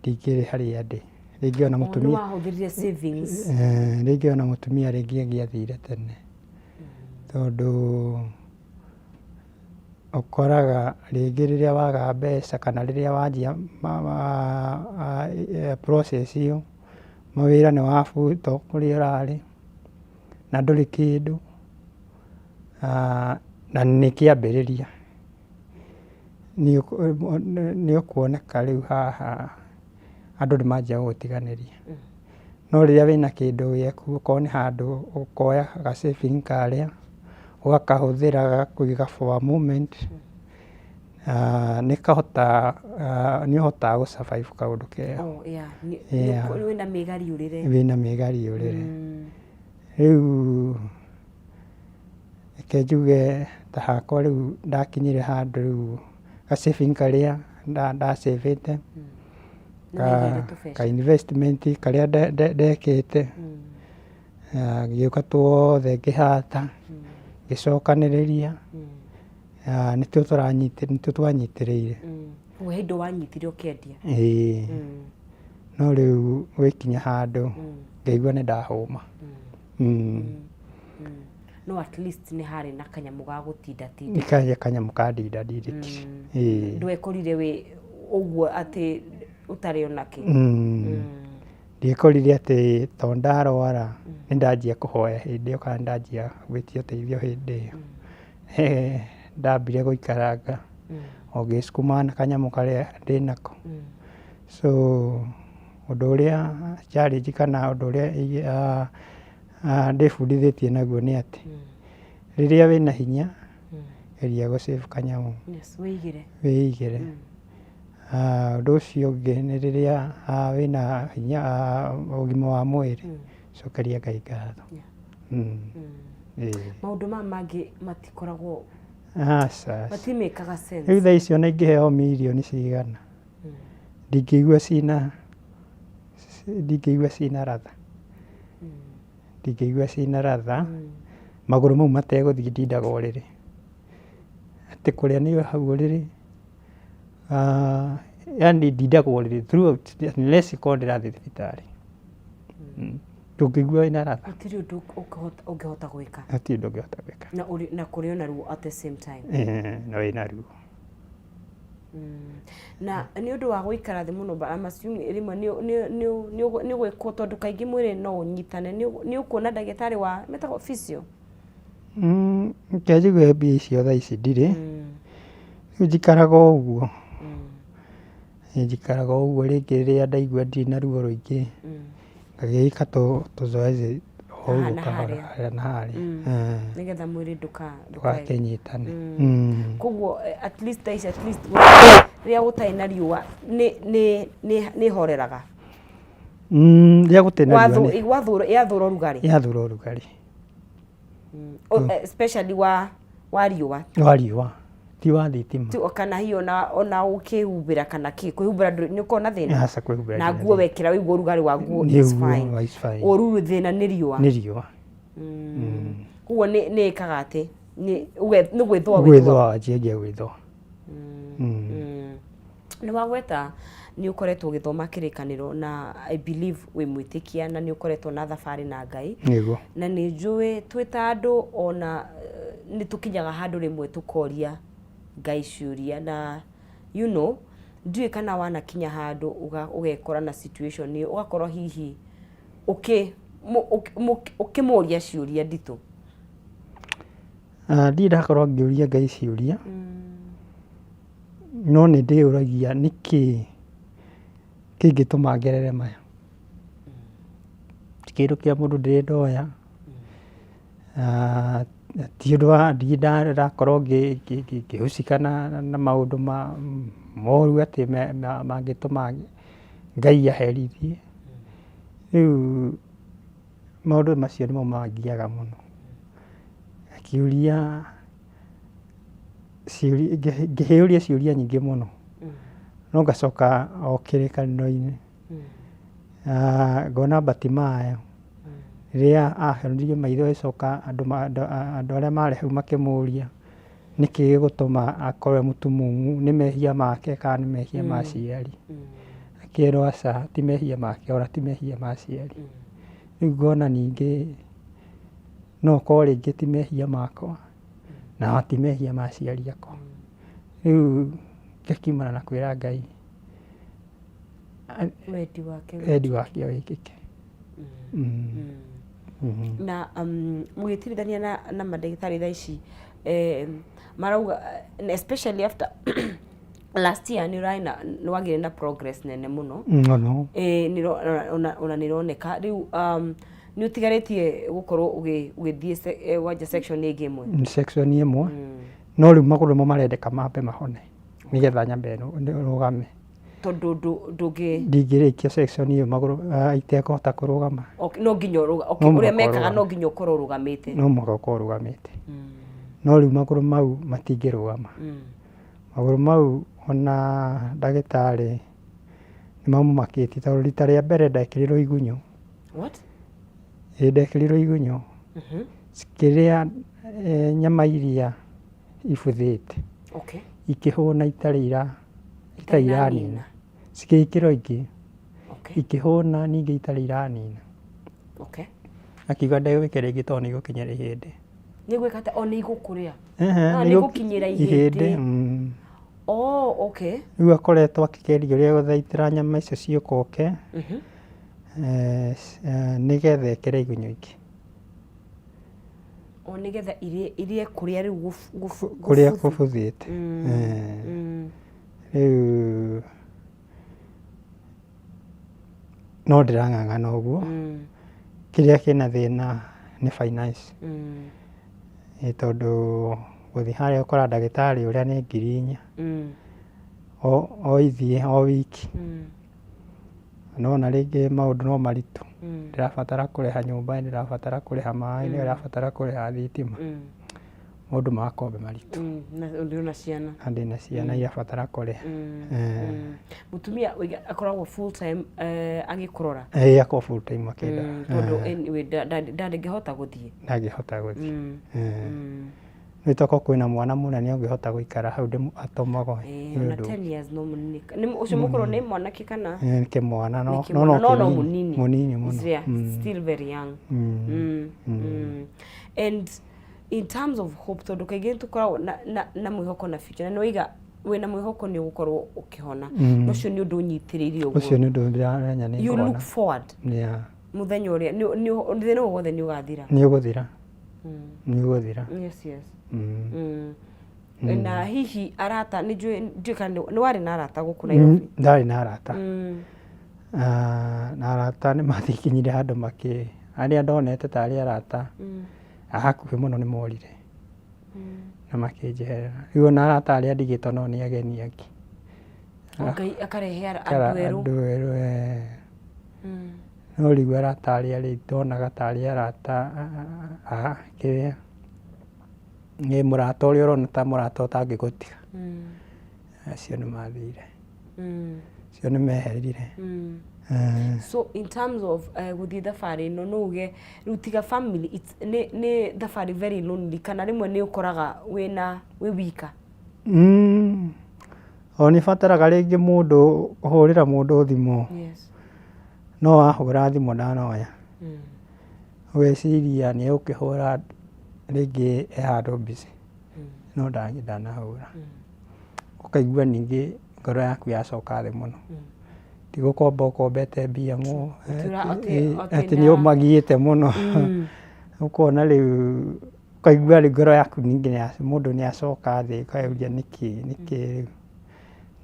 ndingĩrĩ harĩa ndĩ. Rĩngĩ ona Nĩ mũtumia wahũthĩrire savings. Rĩngĩ ona mũtumia rĩngĩ angĩathire tene, tondũ ũkoraga rĩngĩ rĩrĩa waga mbeca kana rĩrĩa wanjia process ĩyo, mawĩra nĩ wabutwo kũrĩa ũrarĩ na ndũrĩ kĩndũ, na nĩ kĩambĩrĩria, nĩ ũkuoneka rĩu haha andũ nĩ manjia gũgũtiganĩria. No rĩrĩa wĩna kĩndũ gĩaku, okorwo nĩ handũ ũkoya ga saving karĩa ũgakahũthĩra gagakũiga for a moment, nĩ kahota, nĩ ũhotaga gũ survive kaũndũ kega. Oh, yeah. Wĩna mĩgariũrĩre. Wĩna mĩgariũrĩre. Rĩu reke njuge ta hakwa rĩu ndakinyire handũ rĩu ga saving karĩa ndacĩvĩte, Nĩwaigĩire tũbeca. Ka investment karĩa ndekĩte, ngĩũka tuothe ngĩhata, ngĩcokanĩrĩria, nĩtuo nĩtuo twanyitĩrĩire. Ũguo he indo wanyitire ũkĩendia? Ĩĩ, no rĩu gwĩkinya handũ ngaigua nĩ ndahũma. No at least nĩ harĩ na kanyamũ ga gũtinda tinda. Nĩ kanyamũ ka ndinda ndindĩkire. Ĩĩ. Ndwekorire wĩ ũguo atĩ ũtarĩ ona kĩ. Ndiekorire atĩ tondũ ndarwara nĩ ndanjia kũhoya hĩndĩ ĩyo kana ndanjia gwĩtia ũteithio hĩndĩ ĩyo. Ndambire gũikaranga o ngĩcukumaga na kanyamũ karĩa ndĩnako. So ũndũ ũrĩa challenge kana ũndũ ũrĩa ndĩbundithĩtie naguo nĩ atĩ rĩrĩa wĩna hinya, geria gũ save kanyamũ. Yes, wĩigĩre. Wĩigĩre. Ũndũ ũcio ũngĩ nĩ rĩrĩa wĩna hinya, ũgima wa mwĩrĩ, cokeria Ngai ngatho. Ĩĩ. Maũndũ maya mangĩ matikoragwo. Aca. Matimĩkaga sense. Rĩu thaa icio ona ingĩheo mirioni cigana, ndingĩigua cina ndingĩigua cina ratha. Ndingĩigua cina ratha, magũrũ mau mategũthiĩ ndindaga ũrĩrĩ. Atĩ kũrĩa nĩ hau ũrĩrĩ, yaani ndindaga ũrĩrĩ throughout unless korwo ndĩrathiĩ thibitarĩ. Ndũngĩigua wĩna ratha. Gũtirĩ ũndũ ũngĩhota gwĩka. Hatirĩ ũndũ ũngĩhota gwĩka. Na ũrĩ na kũrĩ ona ruo at the same time. Na wĩna ruo. Na nĩ ũndũ wa gũikara thĩ mũno but I'm assuming rĩmwe nĩ ũgwĩkwo tondũ kaingĩ mwĩrĩ no ũnyitane nĩ ũkuona ndagĩtarĩ wa metagwo physio? Reke njigue mbia icio thaa ici ndirĩ, rĩu njikaraga o ũguo. Njikaraga o ũguo rĩngĩ rĩrĩa ndaigua ndirĩ na ruo rũingĩ, ngagĩka tũzoezi o Haha ũguo na kahora harĩa. harĩa na harĩa. Nĩgetha mwĩrĩ Ndũgakĩnyitane. Koguo at least thaa ici at least rĩrĩa gũtarĩ na riũa nĩ ĩhoreraga. Rĩrĩa gũtarĩ na riũa Yathũra ũrugarĩ. Yathũra ũrugarĩ. Especially wa riũa. Wa riũa, ti wa thitima. Ti, kana hihi ona ũkĩhumbĩra kana kĩ, kwĩhumbĩra nĩ ũkoragwo na thĩna? Aca kwĩhumbĩra Na ndirĩ na nguo thĩna. wekĩra waigua ũrugarĩ wa nguo Nĩ it's ũguo, fine. it's fine. Ũru thĩna nĩ riũa. Nĩ riũa. Koguo nĩ ĩkaga atĩ, nĩ gwĩthũa wĩthũaga. Gwĩthũa wanjiagia gwĩthũa. Nĩ wagweta nĩ ũkoretwo ũgĩthoma kĩrĩkanĩro na I believe wĩ mwĩtĩkia na nĩ ũkoretwo na thabarĩ na Ngai. Nĩguo. Na nĩ njũĩ twĩ ta andũ ona nĩ tũkinyaga handũ rĩmwe tũkoria Ngai ciũria na you know, ndiũĩ kana wanakinya handũ ũgekora na situation ĩyo ũgakorwo hihi ũkĩmũria ciũria nditũ. Ndirĩ ndakorwo ngĩũria Ngai ciũria. No nĩ ndĩyũragia nĩkĩ kĩngĩtũma ngerere maya. Ti kĩndũ kĩa mũndũ ndĩrĩ ndoya, ti ũndũ wa ndirĩ ndakorwo ngĩhusika na maũndũ moru atĩ mangĩtũma Ngai aherithie. Rĩu maũndũ macio nĩmo mangiaga mũno. Ngakĩũria ngĩhĩũria ciũria nyingĩ mũno, no ngacoka o kĩrĩkanĩro-inĩ, ngona Batimayo rĩrĩa ahonirio maitho agĩcoka andũ arĩa marĩ hau makĩmũria nĩkĩ gĩgũtũma akorwo e mũtumumu, nĩ mehia make kana nĩ mehia ma aciari? Akĩrwo aca ti mehia make ona ti mehia ma aciari. Rĩu ngona ningĩ no ũkorwo rĩngĩ ti mehia makwa. na ti mehia ma aciari akwa. Rĩu ngakiumana na kwĩra Ngai Wendi wake wendi wake wĩkĩke. Na mũgĩtirithania na mandagĩtarĩ thaa ici marauga especially after last year nĩ ũrarĩ na nĩ wagĩire na progress nene mũno. Mũno. Ĩĩ ona nĩ ĩroneka rĩu nĩ ũtigarĩtie gũkorwo ũgĩthiĩ wanja section ĩngĩ ĩmwe? Section ĩmwe, no rĩu magũrũ nĩmo marendeka mambe mahone nĩgetha nyambe nũgame. Tondũ ndũngĩ. Ndingĩrĩkia section ĩyo magũrũ itekũhota kũrũgama. No nginya ũrĩa mekaga no nginya ũkorwo ũrũgamĩte. No mũhaka ũkorwo ũrũgamĩte. No rĩu magũrũ mau matingĩrũgama. Magũrũ mau ona ndagĩtarĩ nĩ mamũmakĩtie tondũ rita rĩa mbere ndekĩrirwo igunyũ. What? Ĩĩ ndekĩrirwo igunyũ. Cikĩrĩa nyama iria ibuthĩte. Okay. Ikĩhũna itarĩ itarĩ iranina. Cigĩkĩrwo ingĩ. Okay. Ikĩhũna ningĩ itarĩ iranina. Okay. Akiuga ndegwĩka rĩngĩ tondũ nĩ igũkinyĩra ihĩndĩ. Nĩ gwĩka atĩa? O nĩ igũkũrĩa? Ehe, Ah, nĩ nĩ igũ- igũkinyĩra ihĩndĩ. ihĩndĩ. Oh, okay. Rĩu akoretwo akĩgeria ũrĩa gũthaitĩra nyama icio ciũkoke nĩgetha ekĩre igunyũ ingĩ. O nĩgetha irĩe kũrĩa rĩu Kũrĩa gũbuthu. kũbuthĩte. Rĩu no ndĩrang'ang'ana ũguo. Kĩrĩa kĩna thĩna nĩ finance. Ĩ tondũ gũthiĩ harĩa ũkora ndagĩtarĩ ũrĩa nĩ 4000 o ithiĩ o wiki. Nĩwona rĩngĩ maũndũ no maritũ. Ndĩrabatara kũrĩha nyũmba, nĩndĩrabatara kũrĩha maĩ, nĩndĩrabatara kũrĩha thitima. Maũndũ magakorwo me maritũ. Na ũndĩ na ciana. Na ndĩna ciana irabatara kũrĩa. Mũtumia akoragwo full time agĩkũrora? Ĩĩ, akoragwo full time akĩndora. Tondũ anyway ndangĩhota gũthiĩ. Ndangĩhota gũthiĩ. Nĩ tokorwo kwĩna mwana mũnene ũngĩhota gũikara hau atũmagwo. Ĩĩ, ona 10 years no mũnini. Ũcio mũkũrũ nĩ mwanake kana? Nĩ kĩmwana no no mũnini. Mũnini mũno. Yeah, still very young. And in terms of hope, tondũ kaingĩ nĩ tũkoragwo na mwĩhoko na future, na nĩwaiga wĩna mwĩhoko nĩ ũgũkorwo ũkĩhona. Na ũcio nĩ ũndũ ũnyitĩrĩire ũguo. Ũcio nĩ ũndũ ndĩramenya nĩ You look forward. Yeah. Mũthenya ũrĩa thĩna ũyũ wothe nĩ ũgathira. Nĩ ũgũthira. Nĩ ũgũthira. Yes. Na hihi arata nĩ njũĩ kana nĩ warĩ na arata gũkũ Nairobi? Ndarĩ na arata. Na arata nĩ mathikinyire handũ makĩ arĩa ndonete tarĩ arata a hakuhĩ mũno nĩ morire na makĩnjeherera. Rĩu ona arata arĩa ndigĩtwo nao nĩ ageni angĩ. Ngai akarehe andũ erũ. Andũ erũ. No rĩu arata arĩa rĩ ndonaga tarĩ arata a kĩrĩa nĩ mũrata ũrĩa ũrona ta mũrata ũtangĩgũtiga. Acio nĩ mathire. Acio nĩ meherire. So in terms of gũthiĩ thabarĩ ĩno, no uge rĩu tiga family, it's, nĩ thabarĩ very lonely, kana rĩmwe nĩ ũkoraga wĩna wĩ wika? O nĩ bataraga rĩngĩ mũndũ kũhũrĩra mũndũ thimũ. No wahũra thimũ ndanoya. Ũgeciria nĩ egũkĩhũra rĩngĩ e handũ busy. No ndanahũra. Ũkaigua ningĩ ngoro yaku yacoka thĩ mũno. Ti gũkomba ũkombete mbia atĩ nĩ ũmagiĩte mũno. Ũkona rĩu ũkaigua rĩu ngoro yaku ningĩ mũndũ nĩ acoka thĩ, ũkeyũria nĩkĩ nĩkĩ rĩu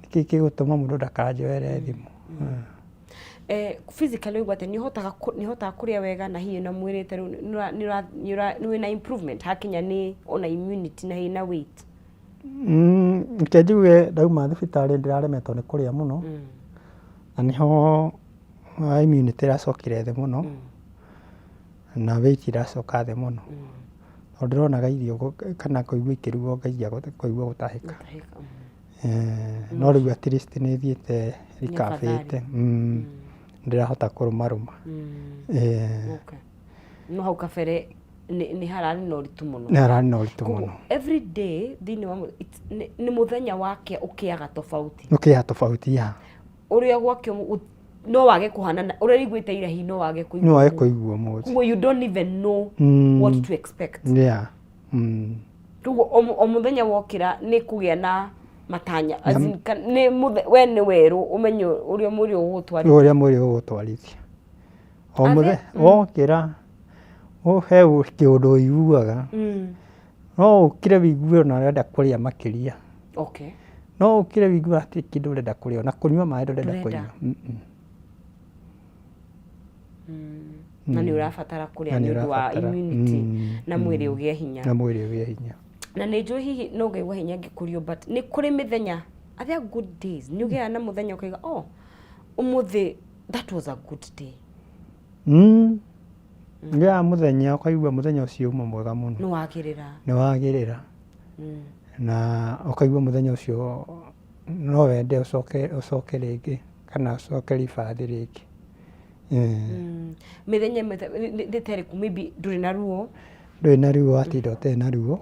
nĩkĩ gĩgũtũma mũndũ ndakanjoere thimũ. Physically ũigua atĩ nĩ ũhotaga kũrĩa wega, na hihi na mwĩrĩ ta rĩu nĩ wĩna improvement hakinya nĩ ona immunity na hihi na weight? Reke njuge ndauma thibitarĩ ndĩraremetwo nĩ kũrĩa mũno, na nĩho immunity ĩracokire thĩ mũno, na weight ĩracoka thĩ mũno. Tondũ ndĩronaga irio kana kũigua ikĩrugwo ngaigua kũigua gũtahĩka. No rĩu at least nĩ thiĩte rikabĩte, ndĩrahota kũrũmarũma. No hau kabere nĩ hararĩ na ũritũ mũno. Nĩ hararĩ na ũritũ mũno. Every day thĩinĩ wa nĩ mũthenya wake ũkĩaga tofauti. Ũkĩaga tofauti ya. Ũrĩa gwake no wage kũhanana, ũrĩa ũiguĩte ira hihi no wage kũigua. No wage kũigua ũmũthĩ. Koguo you don't even know what to expect. Yeah. Koguo o mũthenya wokĩra nĩ kũgĩa na matanya. As in, nĩ we nĩ werũ ũmenye ũrĩa mwĩrĩ ũgũgũtwarithia. Ũrĩa mwĩrĩ ũgũgũtwarithia. O mũthenya wokĩra he kĩũndũ ũiguaga. No ũkĩre ũigue ona ũrenda kũrĩa makĩria. No ũkĩre ũigue hatirĩ kĩndũ ũrenda kũrĩa, ona kũnyua maĩ ndũrenda kũnyua. Na nĩ ũrabatara kũrĩa nĩ ũndũ wa immunity na mwĩrĩ ũgĩe hinya. Na mwĩrĩ ũgĩe hinya. Na nĩ njũĩ hihi no ngaigua hinya ngĩkũrio, but nĩ kũrĩ mĩthenya, are there good days? Nĩ ũgĩaga na mũthenya ũkaiga, oh, ũmũthĩ that was a good day. Ngĩaga mũthenya ũkaigua mũthenya ũcio uma mwega mũno. Nĩ wagĩrĩra. Nĩ wagĩrĩra. Na ũkaigua mũthenya ũcio no wende ũcoke ũcoke rĩngĩ kana ũcoke ribathi rĩngĩ. Mĩthenya ĩmwe nĩ ta ĩrĩkũ maybe ndũrĩ na ruo? Ndũrĩ na ruo, watinda ũtarĩ na ruo.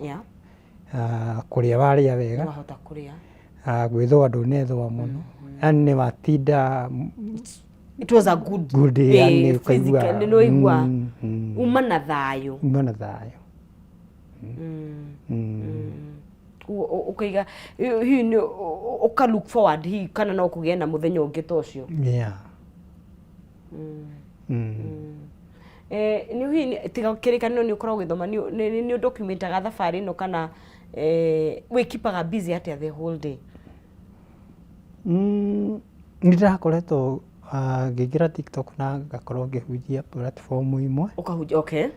Kũrĩa warĩa wega. Wahota kũrĩa. Gwĩthũa ndũnethũa mũno. Yaani nĩ watinda. It was a good good day, day, yani ũkaigua, physically, nĩ waigua uma na thayũ. Uma na thayũ. Ũkaiga hihi nĩ ũka look forward hihi kana no kũgĩe na mũthenya ũngĩ ta ũcio. Nĩ hihi tiga kĩrĩkanĩro nĩ ũkoragwo ũgĩthoma, nĩ ũdocumentaga thabarĩ ĩno kana wĩkipaga busy atĩa the whole day? Nĩ ndĩrakoretwo ngĩingĩra TikTok na ngakorwo ngĩhunjia platform imwe. Ũkahunjia, okay.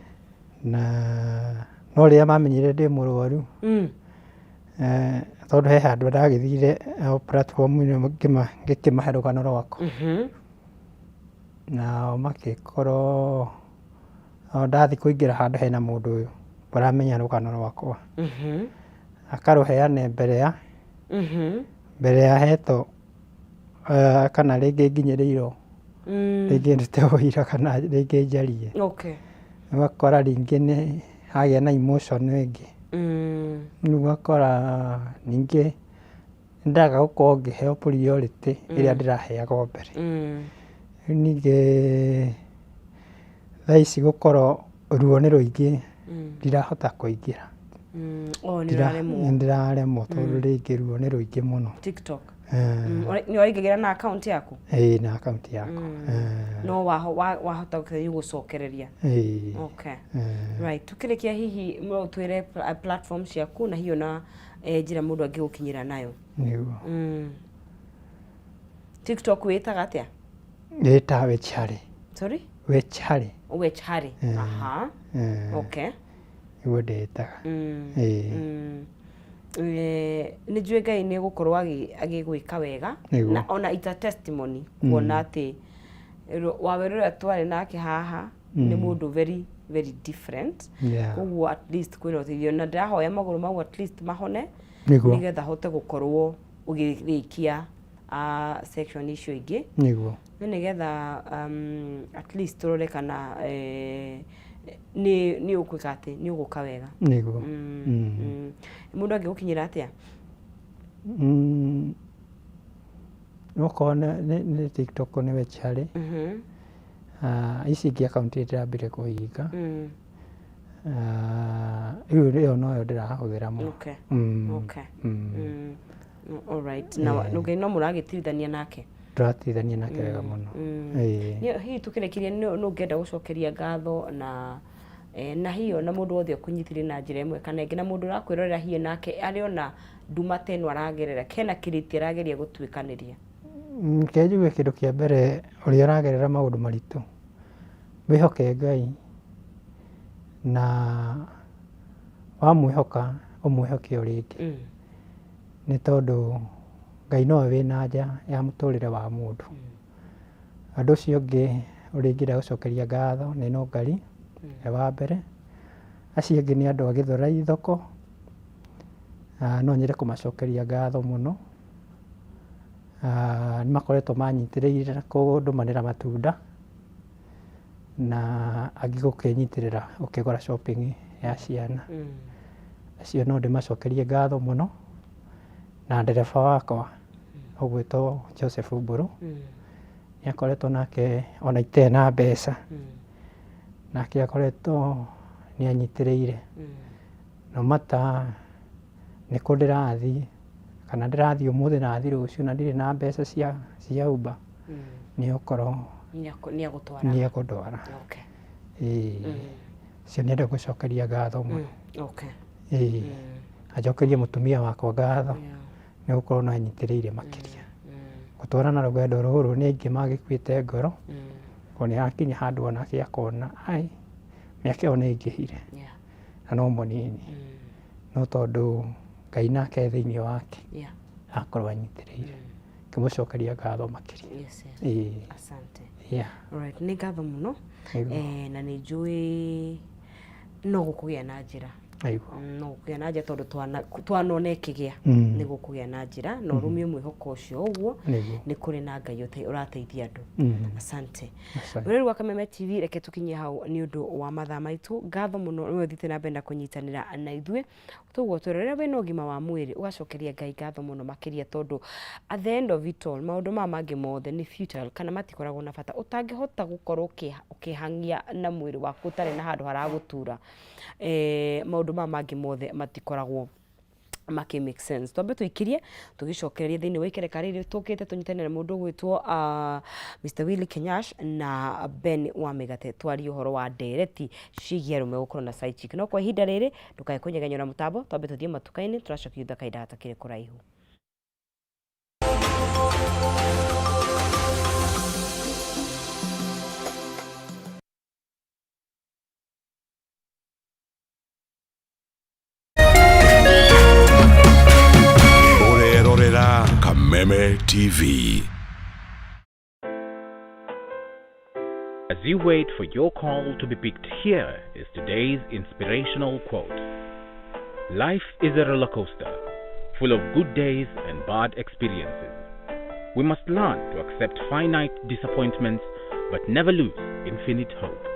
Na no rĩrĩa mamenyire ndĩ mũrwaru, tondũ he handũ ndagĩthire o platform ĩno ngĩkĩmahe rũgano rwakwa. Nao makĩkorwo, ndathiĩ kũingĩra handũ hena mũndũ ũyũ. Ũramenya rũgano rwakwa. Akarũheane mbere ya mbere ya hetwo kana rĩngĩ nginyĩrĩirwo rĩngĩ ndute ũira kana rĩngĩ njarie. Ũgakora rĩngĩ nĩ hagĩa na emotion ĩngĩ. Rĩu ũgakora ningĩ nĩ ndĩraga gũkorwo ngĩheo priority ĩrĩa ndĩraheagwo mbere. Rĩu ningĩ thaa ici gũkorwo ruo nĩ rũingĩ ndirahota kũingĩra. Oh, nĩ ũraremwo. Nĩ ndĩraremwo tondũ rĩngĩ ruo nĩ rũingĩ mũno. TikTok. Nĩ ũraingĩra na account yaku? Ĩĩ na account yakwa. No wahota gũcokereria. Ĩĩ. Okay. Right. Tukĩrĩkia hihi no ũtwĩre platform ciaku na hihi ona njĩra mũndũ angĩgũkinyĩra nayo. Nĩguo. TikTok wĩtaga atĩa? Ĩta Wechari. Sorry? Wechari. Wechari. Aha. Okay. Nĩguo ndĩtaga. Ĩĩ. Nĩ njũĩ Ngai nĩ egũkorwo agĩgwĩka wega. Nĩguo. Na ona it's a testimony kuona atĩ Waweru ũrĩa twarĩ nake haha nĩ mũndũ very very different. Koguo at least kwĩna ũteithio na ndĩrahoya magũrũ mau at least mahone Nĩguo. nĩgetha hote gũkorwo ũgĩrĩkia section icio ingĩ. Nĩguo. Nĩ nĩgetha at least tũrore kana nĩ nĩ ũgwĩka atĩ nĩ ũgũka wega. Nĩguo. Mũndũ angĩgũkinyĩra atĩa? Okorwo nĩ TikTok nĩ Wechari. Ici ingĩ akaunti ndĩrambire kũhinga. Rĩu ĩyo noyo ndĩrahũthĩra mũno. Okay. Okay. All right. Na Ngai no mũragĩtirithania nake? Tũratirithania nake wega mũno. Ĩĩ. Hihi tũkĩrĩkĩria nũ ũngĩenda gũcokeria ngatho na na hihi ona mũndũ wothe ũkũnyitire na njĩra ĩmwe kana ĩngĩ na mũndũ ũrakwĩrorera hihi nake arĩ ona nduma ta ĩno aragerera kena kĩrĩti arageria gũtuĩkanĩria? Reke njuge kĩndũ kĩa mbere ũrĩa ũragerera maũndũ maritũ, wĩhoke Ngai na wamwĩhoka ũmwĩhoke o rĩngĩ. Nĩ tondũ Ngai nowe wĩna anja ya mũtũrĩre wa mũndũ. Ũndũ ũcio ũngĩ ũrĩa ingĩenda gũcokeria ngatho nĩ Nũngari e wa mbere. Acio angĩ nĩ andũ a Gĩthũrai thoko, no nyende kũmacokeria ngatho mũno. Nĩ makoretwo manyitĩrĩire na kũndũmanĩra matunda na angĩ gũkĩnyitĩrĩra gũkĩgũra shopping ya ciana. Acio no ndĩmacokerie ngatho mũno na ndereba wakwa ũgwĩtwo Joseph Mbũrũ nĩ akoretwo nake ona itarĩ na mbeca nake akoretwo nĩ anyitĩrĩire no matter nĩ kũ ndĩrathiĩ kana ndĩrathiĩ ũmũthĩ na thiĩ rũciũ na ndirĩ na mbeca cia Uber nĩ ũkorwo Nĩ egũndwara. Ĩĩ ũcio nyende gũcokeria ngatho mũno. Ĩĩ na njokerie mũtumia wakwa ngatho nĩ gũkorwo no anyitĩrĩire makĩria. Gũtwarana rũgendo rũrũ nĩ aingĩ magĩkuĩte ngoro tondũ nĩ hakinya handũ onake akona ai mĩaka ĩyo nĩ ĩingĩhire na no mũnini no tondũ Ngai nake e thĩinĩ wake akorwo anyitĩrĩire ngĩmũcokeria ngatho makĩria. Ĩĩ. Asante. Yeah. Alright, nĩ ngatho mũno na nĩ njũĩ no gũkũgĩa na njĩra. No gũkũgĩa na njĩra tondũ twanona ĩkĩgĩa nĩ gũkũgĩa na njĩra na ũrũmie mwĩhoko ũcio ũguo nĩ kũrĩ na Ngai ũrateithia andũ. Asante. Mwĩrori wa Kameme TV reke tũkinye hau nĩ ũndũ wa mathaa maitũ. Ngatho mũno nĩwe ũthiĩte na mbere na kũnyitanĩra na ithuĩ. Toguo twĩrwo rĩrĩa wĩna ũgima wa mwĩrĩ ũgacokeria Ngai ngatho mũno makĩria tondũ at the end of it all maũndũ maya mangĩ mothe nĩ futile kana matikoragwo na bata. Ũtangĩhota gũkorwo ũkĩhang'ia na mwĩrĩ waku ũtarĩ na handũ haragũtura maũndũ maya mangĩ mothe matikoragwo makĩ make sense. Twambe tũikĩrie tũgĩcokererie thĩinĩ wa ikereka rĩrĩ tũkĩte tũnyitanĩre na mũndũ ũgwĩtwo Mr Willy Kenyash na Ben wa Mĩgate twarie ũhoro wa ndereti ciĩgiĩ arũme gũkorwo na side chick. No kwa ihinda rĩrĩ ndũkae kũnyegenyũra mũtambo twambe tũthiĩ matuka-inĩ tũracokia thutha kahinda gatakĩrĩ kũraihu. Ũrerorera Kameme TV. As you wait for your call to be picked, here is today's inspirational quote. Life is a roller coaster, full of good days and bad experiences. We must learn to accept finite disappointments, but never lose infinite hope.